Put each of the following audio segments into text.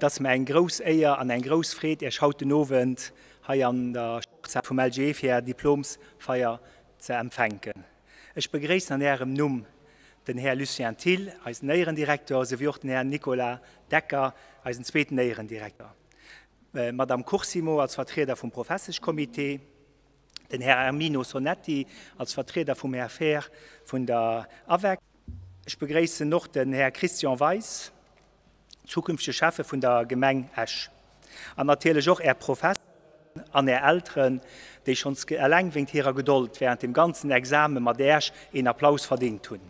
Et ass mer eng grouss Éier an eng grouss Freed, Iech haut den Owend hei an der Sportshal vum LGE fir Är Diplomsfeier ze empfänken. Ech begréissen an Ärem Numm den Här Lucien Thill, eisen Éierendirektor, souwéi och den Här Nicolas Decker, eisen zweeten Éierendirektor, d'Madame Corsimo als Vertrieder vum Professeschcomité, den Här Ermino Sonetti als Vertrieder vum Här Fehr vun der AVEC. Ech begréissen och den Här Christian Weis, zukünftege Schäffe vun der Gemeng Esch, an natierlech och Är Professeren an Är Elteren, déi schonns eleng wéint hirer Gedold während dem ganzen Exame mat Äerch een Applaus verdéngt hunn.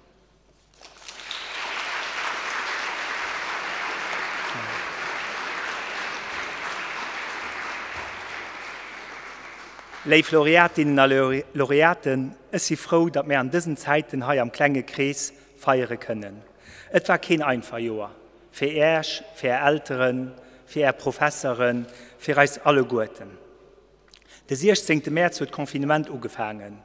Léif Laureatinnen a Laureaten, ech si frou, datt mir an dësen Zäiten hei am klenge Krees feiere kënnen. Et war keen einfach Joer, fir Äerch, fir Är Elteren, fir Är Professeren, fir eis alleguerten. De 16 Mäerz huet d'Confinement ugefaangen.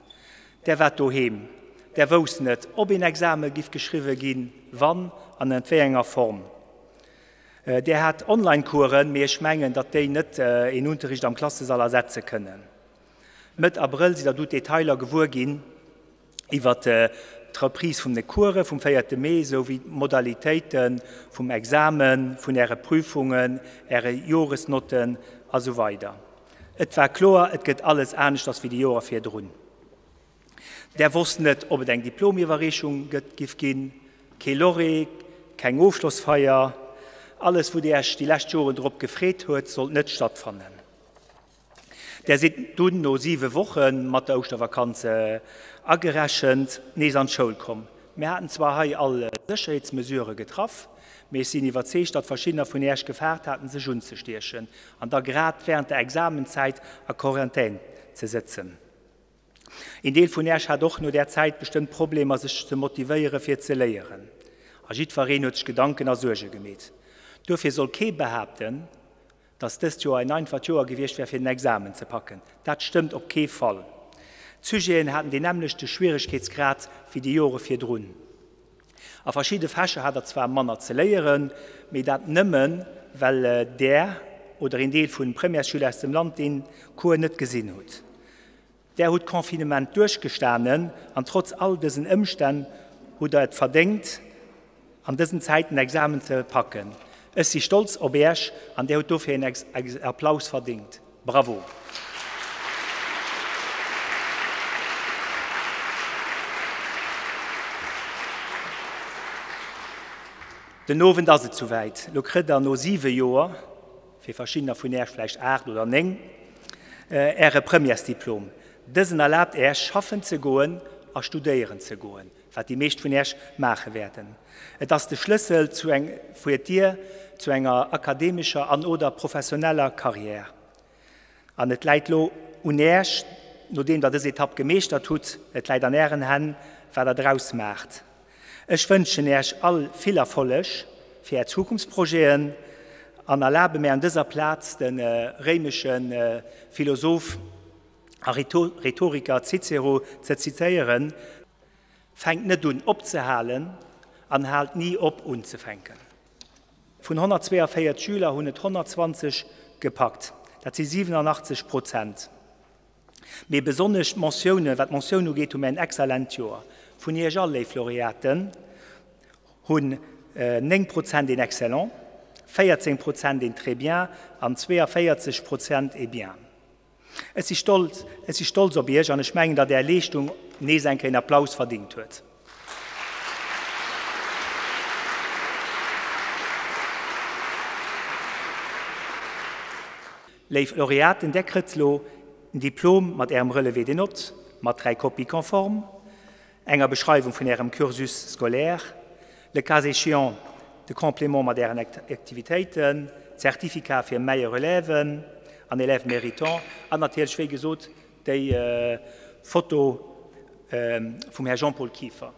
Där waart doheem. Där wousst net, ob een Exame giff geschriwwe ginn, wann an ënnert wéi enger Form. Där hat Online-Coursen, mee ech mengen, datt déi net een Unterricht am Klassesall ersetze kënnen. Mëtt Abrëll sidd der du d'Detailer gewuer ginn iwwer d'Reprise vum de Course vum véierte Mee, esou wéi d'Modalitéite vum Examen, vun Äre Prüfungen, Äre Joresnotten a sou weider. Et war kloer, et gëtt alles aneschters wéi déi Joer virdrun. Där wosst net, ob et eng Diplomiwwerreechung gëtt, giff ginn, kee Lauréat, keng Ofschlossfeier. Alles, wou Dir Iech déi lescht Joren drop gefreet huet, sollt net stattfannen. Där sidd dunn no siwe Wochen, mat der Ouschtervakanz agerechent, nees an d'Schoul komm. Mir haten zwar hei all Sécherheetsmesurë getraff, mee ech sinn iwwerzeegt, datt verschiddener vun Iech gefaart haten, sech unzestiechen an da grad wärend der Examenzäit a Quarantän ze sëtzen. Een Deel vun Äech hat och no där Zäit bestëmmt Problemer sech ze motivéiere fir ze léieren. A jiddwereen huet sech Gedanken a Suerge gemeet. Duerfir soll kee behaapten, dass dëst Joer en einfacht Joer gewiescht wär fir den Examen ze packen. Dat stëmmt op kee Fall. D'Sujeten haten deen nämmlechte Schwieregkeetsgrad wéi déi Jore virdrun. A verschidde Fächer hat der zwar manner ze léieren, mee dat nëmmen, well där oder een Deel vun Premièresschüler aus dem Land deen Cours net gesinn hutt. Där hutt d'Confinement duerchgestanen an trotz all dësen Ëmstänn hutt der et verdéngt, an dësen Zäiten Examen ze packen. Ech si stolz op Äech an där hutt dofir een Applaus verdéngt. Bravo! Den Owend ass et souwäit. Lo kritt der no 7 Joer, fir verschiddener vun Äech vläicht 8 oder 9, Äre Premièresdiplom. Dësen erlaabt Äech schaffen ze goen a studéieren ze goen, wat déi meescht vun Äech maache wäerten. Et ass de Schlëssel zu eng fir d'Dier zu enger akademescher an oder professioneller Carrière. An et läit lo un Äech, nodeem der dës Etapp gemeeschtert hutt, et läit an Ären Hänn, wat der draus maacht. Ech wënschen Äech all vill Erfolleg fir Är Zukunftsprojeten an erlabe mär an dëser Plaz de réimesche Philosoph a Rhetoriker Cicero ze zitéieren, Fänkt net un opzehalen an haalt ni op unzefänken. Vun 142 Schüler hunn et 120 gepackt, dat si 87 Prozent. Mee besonnesch d'Mentiounen, wat d'Mentioun ugeet, hu mir en exzellent Joer. Vun Iech all, léif Laureaten, hunn 9 Prozent een Excellent, 14 Prozent een Très bien an 42 Prozent ee Bien. Ech si stolz, ech si stolz op Iech an ech mengen, datt Är Leeschtung nees eng Kéier een Applaus verdingt huet. Léif Laureaten, där kritt lo en Diplom mat Ärem Relevé de notes, mat 3 Copies conformes, enger Beschreiwung vun Ärem Cursus scolaire, le cas échéant de Complément mat Ären Aktivitéiten, Certificat fir meilleur élève an élève méritant an natierlech, wéi gesot, déi Foto vum Här Jean-Paul Kieffer.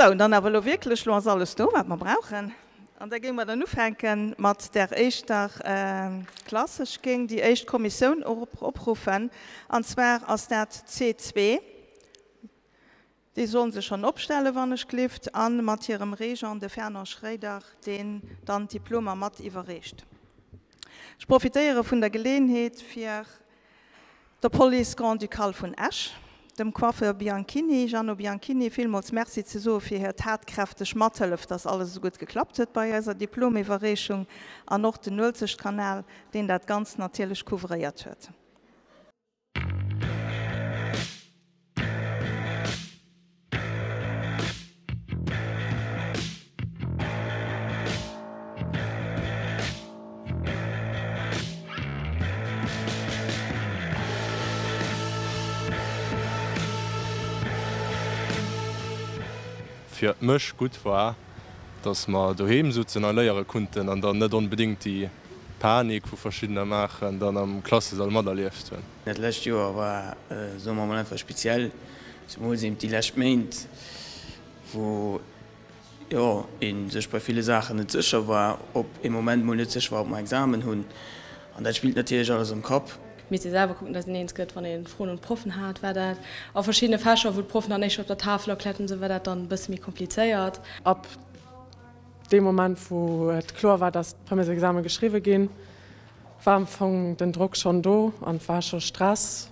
Sou, dann awer elo wierklech, elo ass alles do, wat mer brauchen. An da géinge mer dann ufänke mat der éischter Klass. Ech géing déi éischt Kommissioun opruffen, an zwar ass dat C2. Déi sollen sech schonn opstellen, wann ech glift, a mat hirem Régent, de Fernand Schréider, deen dann d'Diplomer mat iwwerreecht. Ech profitéiere vun der Geleeënheet, fir der Police Grand-Ducale vun Esch, dem Coiffeur Bianchini, Jeannot Bianchini, villmools Merci ze soe fir hir tatkräfteg Mathëllef, dass alles esou gutt geklappt huet bei eiser Diplomiwwerreechung, an och den Uelzechtkanal, deen dat Ganzt natierlech couvréiert huet. Fir mech gutt war, dass mer doheem sutzen a léiere kunnten an dann net onbedingt déi Panik wou verschiddener maachen dann am Klassesall materlieft hunn. Dat lescht Joer war, soe mer mol einfach, speziell, zemools eben déi lescht Méint, wou, jo, ee sech bei ville Saachen net sécher war, ob ee Moment mol net sécher war, ob mer Examen hunn. An dat spillt natierlech alles am Kapp. Misst ee selwer kucken, dass een eens gëtt. Wann ee Froen un d'Proffen hat, war dat a verschiddene Fächer, wou d'Proffen dann éischter op der Tafel erkläert hunn, esou war dat dann e bësse méi komplizéiert. Ab deem Moment, wou et kloer war, dass d'Premièresexame geschriwwe ginn, war am Fong den Drock schonn do an et war scho Stress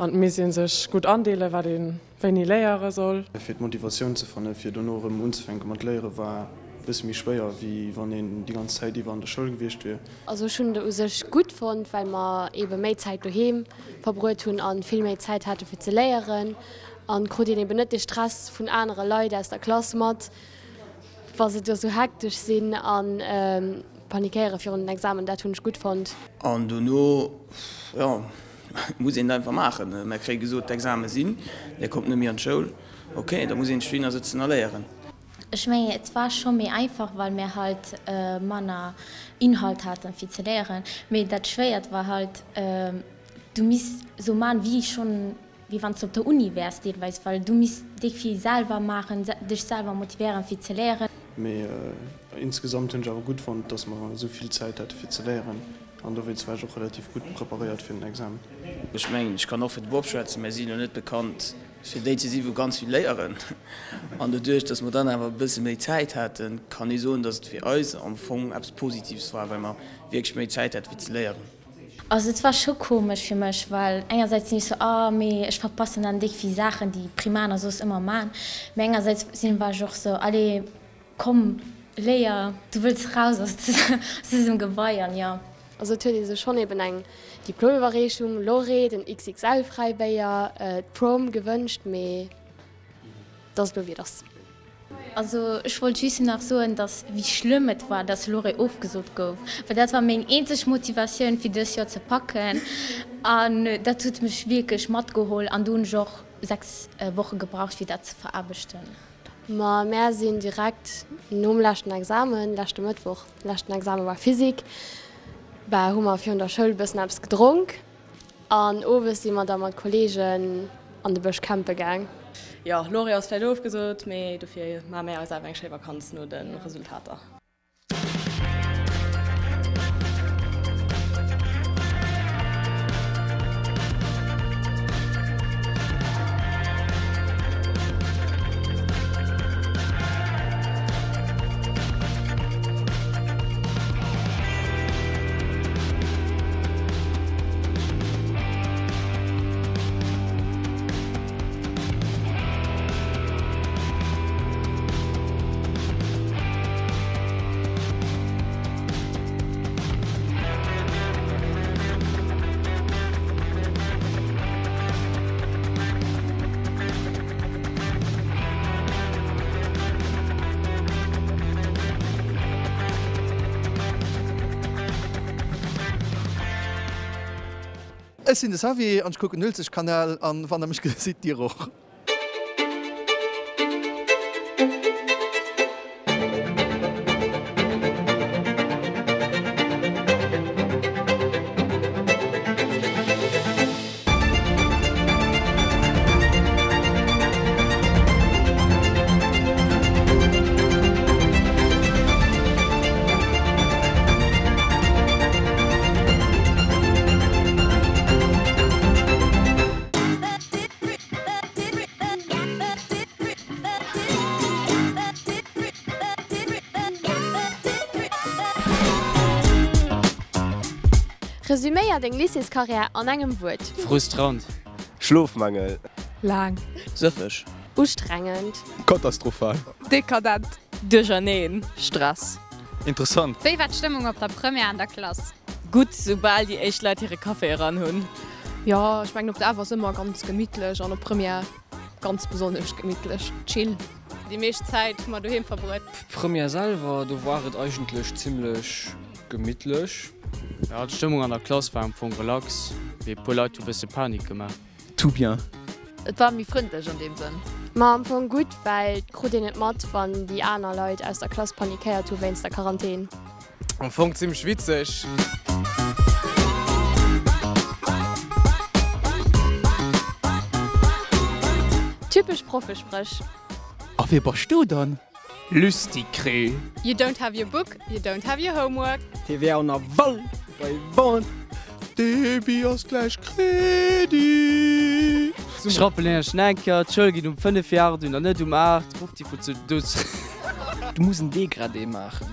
an et misst ee sech gutt andeelen, wat ee wéini léiere soll. Fir d'Motivatioun ze fanne fir dono erëm unzefänke mat léiere war e bësse méi schwéier, wéi wann een déi ganz Zäit iwwer an der Schoul gewiescht wier. Also ech hunn et u sech gutt fonnt, well mer eebe méi Zäit doheem verbruet hunn a vill méi Zäit hate fir ze léieren an krut een eeben net dee Stress vun anere Leit aus der Klass mat, wa se do sou hektesch sinn a panikéiere virun den Examen. Dat hunn ech gutt fonnt. An dono, jo, muss een et einfach maachen. Mer kréie gesot, d'Exame sinn, Dir kommt net méi an d'Schoul. Ok, da muss een sech dohinner sëtzen a léieren. Ech mengen, et war scho méi einfach, well mir halt manner Inhalt haten fir ze léieren. Mee dat Schwéiert war halt, du misst sou man wéi schonn, wéi wann s de op der Uni wäers deelweis, well du misst déck vill selwer maachen, dech selwer motivéieren fir ze léieren. Mee insgesamt hunn ech awer gutt fonnt, dass mer esou vill Zäit hate fir ze léieren an dowéinst war ech och relativ gutt preparéiert fir den Examen. Ech mengen, ech kann och fir de Bob schwätzen, mär sinn elo net bekannt fir déi ze sinn, wou ganz vill léieren. An doduerch, dass mer dann awer e bësse méi Zäit haten, kann ee soen, dass et fir eis am Fong eppes Positives war, well mer wierklech méi Zäit hate fir ze léieren. Also et war scho komesch fir mech, well engersäits sinn ech sou, ah mee ech verpassen dann déck vill Saachen déi Primaner soss ëmmer man, mee engersäits sinn war ech och sou, allez komm léier, du wëlls raus aus dësem Gebai an jo. Also et huet ee sech schonn eben eng Diplomiwwerreechung, Lorée, den XXL-Fräibéier, d'Prom gewënscht, mee et ass elo wéi et ass. Also ech wollt just nach soen, dass wéi schlëmm et war, dass Lorée ofgesot gouf, well dat war meng eenzeg Motivatioun fir dës Joer ze packen an dat huet mech wierklech matgeholl an do hunn ech och 6 Woche gebraucht fir dat ze veraarbechten. Ma mär sinn direkt nom leschten Examen, leschte Mëttwoch, leschten Examen war Physik, bah hu mer virun der Schoul e bëssen eppes gedronk. An owes si mer da mat Kollegen an de Bësch campe gaang. Jo, Lorient ass vläit ofgesot, mee dofir maache mär eis awer eng schéi Vakanz no de Resultater. Ech sinn de Xavier an ech kucken Uelzechtkanal an wann der mech gesitt, dir och. Resuméier deng Lycéescarrière an engem Wuert. Frustrant. Schlofmangel. Laang. Sëffeg. Ustrengend. Katastrophal. Dekadent. Duercherneen. Stress. Interessant. Wéi war d'Stëmmung op der Première an der Klass? Gutt, soubal déi éischt Leit hire Café eran hunn. Jo, ech mengen op der F ass ëmmer ganz gemittlech an op Première ganz besonnesch gemittlech. Chill. Déi meescht Zäit hu mer doheem verbruet. D'Première selwer, do war et eigentlech zimmlech gemittlech. Jo, d'Stëmmung an der Klass war am Fong relax, mee e puer Leit hu bësse Panik gemaach. Tout bien. Et war méi frëndlech an deem Sënn. Ma am Fong gutt, well et krut een et mat, wann déi aner Leit aus der Klass panikéiert hu wéinst der Quarantän. Am Fong zimmlech witzeg. Typesch Proffespréch. A wie bass du dann? Lüsticré. You don't have your book, you don't have your homework. TVA an Aval bei Wand. Debit ass gläich Crédit. Ech rappelen iech nach eng Kéier, d'Schoul geet um 5 vir 8 un an net um 8. Rufft déi vu zu do. Du muss en Dégradé maachen.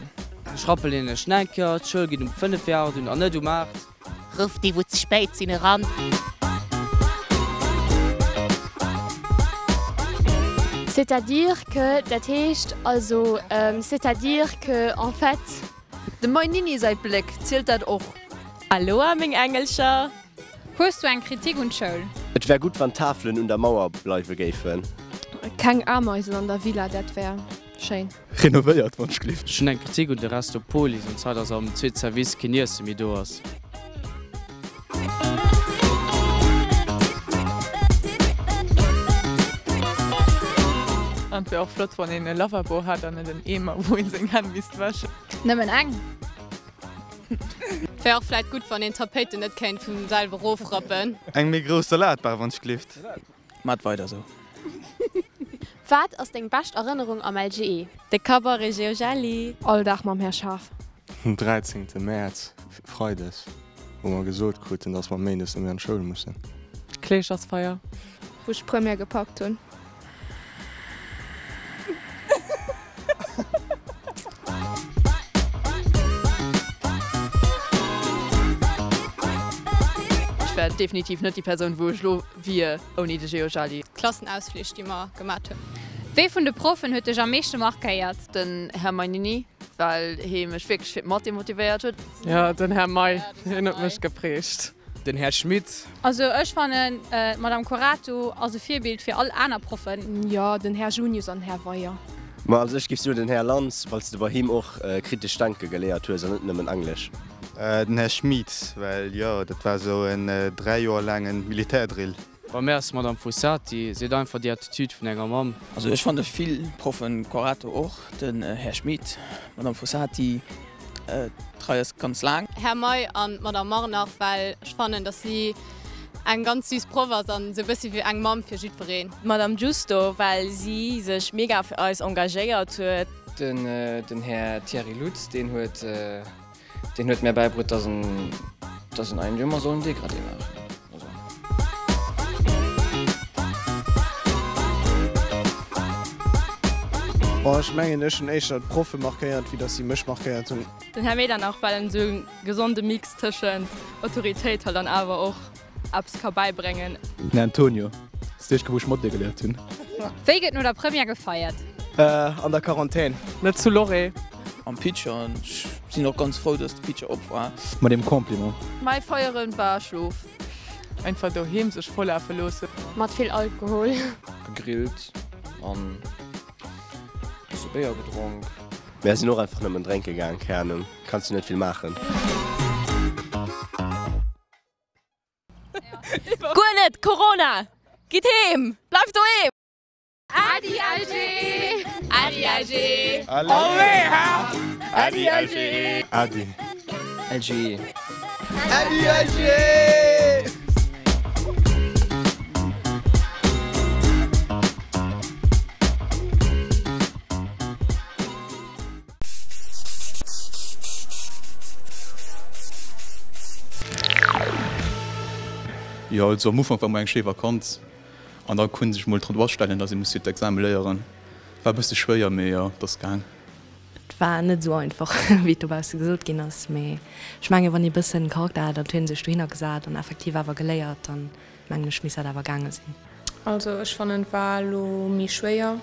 Ech rappelen iech nach eng Kéier, d'Schoul geet um 5 vir 8 un an net um 8. Ruff déi wou ze spéit sinn eran. C'est-à-dire que, dat heescht also, c'est-à-dire que, en fait. Dem Mainini säi Bléck, zielt dat och? Aloha meng Engelcher! Hues du eng Kritik un d'Schoul? Et wär gutt wann d'Tafelen un der Mauer bleiwe géifen. Keng Ameisen an der Villa, dat wär schéin. Renovéiert wann ech gleeft. Ech hunn eng Kritik un de Resto Polis, an zwar dass am zweete Service keen Iesse méi do ass. An et wär och flott wann een e Lavabo hätt an net en Eemer wou een seng Hänn misst wäschen. Nëmmen eng? Wär och vläit gutt wann een d'Tapéiten net kéint vum selwe rofrappen. Eng méi grouss Salatbar wann ech gleeft. Maat weider sou. Wat ass deng bescht Erënnerung am LGE? De Cabaret Georgelli. All Dag mam Här Schaaf. Den 13 Mäerz, Freides, wou mer gesot kruten, dass mer Méindes net méi an d'Schoul mussen. Kleeschersfeier. Wou ech d'Première gepackt hunn. Ech wär definitiv net déi Persoun wou ech lo wier ouni de Geojali. Klassenausflich déi mer gemat hunn. Wee vun de Proffen huet dech am meeschte markéiert? Den Här Mainini, well hee mech wierklech fir d'Mathé motivéiert huet. Jo, den Här May, hien huet mech geprägt. Den Här Schmit. Also ech fannen d'Madame Corato ass e Virbild fir all aner Proffen. Jo, den Här Junius an Här Weyer. Ma also ech géif soen den Här Lanz, well s de bei him och kritescht Denke geléiert hues an net nëmmen Englesch. Den Här Schmit, well jo, dat war esou en 3 Joer laangen Militärdrill. Bei mär ass d'Madame Fossati, si huet einfach déi Attitude vun enger Mamm. Also ech fanne vill Proffen, Corato och, den Här Schmit, d'Madame Fossati, d'Rei ass ganz laang. Här May an d'Madame Marnach, well ech fannen, dass si eng ganz süß Proff ass an esou e bëssi wéi eng Mamm fir jiddwereen. D'Madame Giusto, well si sech mega fir eis engagéiert huet. Den Här Thierry Lutz, deen huet Deen huet mär bäibruet, dass en, dass en eigentlech ëmmer soll en Dégradé maachen. Also. Bon, ech mengen, ech hunn éischter d'Proffe markéiert, wéi dass si mech markéiert hunn. Den Här Medernach, well en esou e gesonde Mix tëschent Autoritéit halt an awer och eppes ka bäibréngen. Den Antonio, ass déi éischt Kéier wou ech Mathé geléiert hunn. Wéi gëtt no der Première gefeiert? An der Quarantän. Net zu Loré. Am Pitcher an ech sinn och ganz frou, dass de Pitcher op war. Mat deem Compliment. Mäi Feieren war Schlof. Einfach doheem sech vollafe loossen. Mat vill Alkohol. Gegrillt an bësse Béier gedronk. Mär sinn och einfach nëmmen drénke gaang, keng Ahnung, kanns du net vill maachen. Guer net! Corona! Gitt heem! Bleift doheem! Äddi LG! Äddi LG! Allez ha! Äddi LG! Äddi LG! Äddi LG! Jo also am Ufank war mol eng schéi Vakanz an da konnt ech mol drop astellen, dass ee muss fir d'Exame léieren. War e bësse schwéier, mee jo, et ass gaang. Et War net esou einfach, wéi et dobausse gesot ginn ass, mee ech mengen, wann ee bëssen Charakter hat an et huet ee sech dohinner gesat an effektiv awer geléiert, dann mengen ech misst dat awer gaange sinn. Also ech fannen et war elo méi schwéier,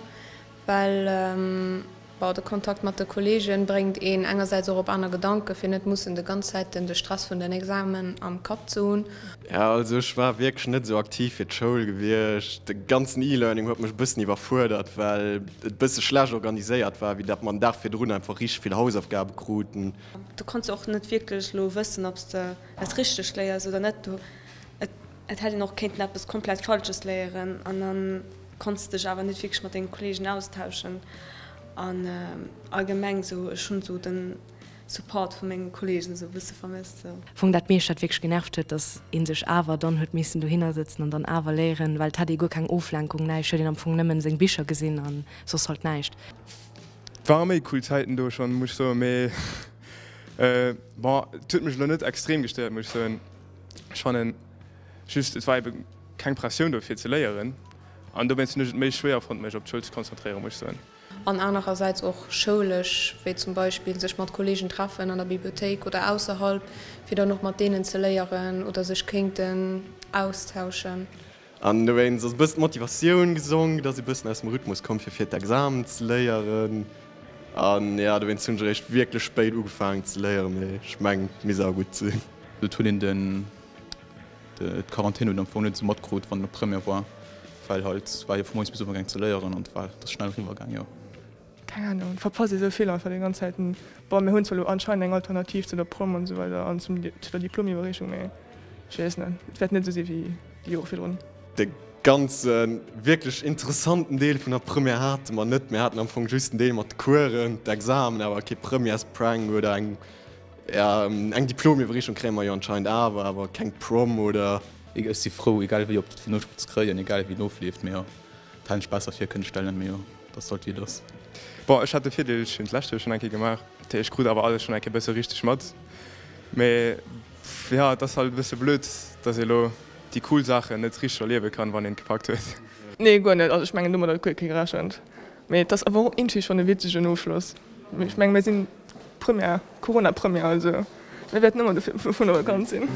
well bon de Kontakt mat de Kollegen bréngt een engersäits och op aner Gedanken, fir net mussen de ganz Zäiten de Stress vun den Examen am Kapp ze hunn. Ja also ech war wierklech net esou aktiv fir d'Schoul gewiescht. De ganzen E-Learning huet mech e bëssen iwwerfuerdert, well et bësse schlecht organiséiert war, wéi dat mer den Dag virdrun einfach richteg vill Hausaufgabe kruten. Du kanns jo och net wierklech elo wëssen, ob s de et richteg léiers oder net. Du, et, et hätt een och kéinten eppes komplett Falsches léieren an da konns de dech awer net wierklech mat denge Kolleegen austauschen. An allgemeng esou, ech hunn esou den Support vu menge Kolleegen esou e bësse vermësst. Sou. Fong dat meescht wat wierklech genervt huet, dass een sech awer dann huet missen dohinner sëtzen an dann awer léieren, well et hat ee guer keng Oflenkung, näischt, huet een am Fong nëmmen seng Bicher gesinn an soss halt näischt. Ware méi cool Zäiten do schon, muss ech soen, mee bon, et huet mech elo net extrem gestéiert, muss ech soen. Ech fannen just, et war ebe keng Pressioun do fir ze léieren an dowéinst hunn ech et méi schwéier fonnt mech op d'Schoul ze konzentréieren, muss ech soen. An anerersäits och schoulesch, wéi zum Beispill sech mat Kolleegen treffen an der Bibliothéik oder ausserhalb, fir dann och mat deenen ze léieren oder sech kéinten austauschen. An dowéinst ass e bëssen d'Motivatioun gesonk, et ass e bëssen aus dem Rhythmus komm fir fir d'Examen ze léieren. An jo, dowéinst hunn ech eréischt wierklech spéit ugefaangen ze léieren, mee ech mengen et misst awer gutt sinn. Et huet een den d'Quarantän huet am Fong net esou matkrut wann en op Première war, well halt war jo vu moies bis owes gaang ze léieren an war et ass schnell eriwwer gaang jo. Keng Ahnung, et verpasst ee sou vill einfach déi ganz Zäiten. Bon, mir hunn zwar elo anscheinend eng Alternativ zu der Prom an esou weider an zum zu der Diplomiwwerreechung, mee ech weess net, et wäert net esou si wéi déi Jore virdrun. De ganze wierklech interessanten Deel vun der Première hate mer net. Mir haten am Fong just den Deel mat de Coursen, d'Examen, awer kee Premièresprank oder eng Eng Diplomiwwerreechung kréie mer jo anscheinend awer, awer keng Prom, oder? Ech si frou, egal wéi, op den Noutschluss ze kréien, egal wéi en ofleeft. Mee jo, dat hätt ech besser vir kënne stellen, mee jo, dat ass halt wéi et ass. Bon, ech hat de Virdeel, ech hunn d'lescht Joer schonn eng Kéier gemaach, dat heescht, ech krut awer alles schonn eng Kéier bësse richteg mat. Mee jo, et ass halt e bësse blöd, dass ee lo déi cool Saachen net richteg erliewe kann, wann een et gepackt huet. Nee, guer net. Also ech mengen, domadder huet guer kee gerechent. Mee et ass awer och iergendwéi schonn e witzegen Ofschloss. Ech menge mir sinn Première, Corona-Première, also mir wäerten ëmmer dovunner bekannt sinn.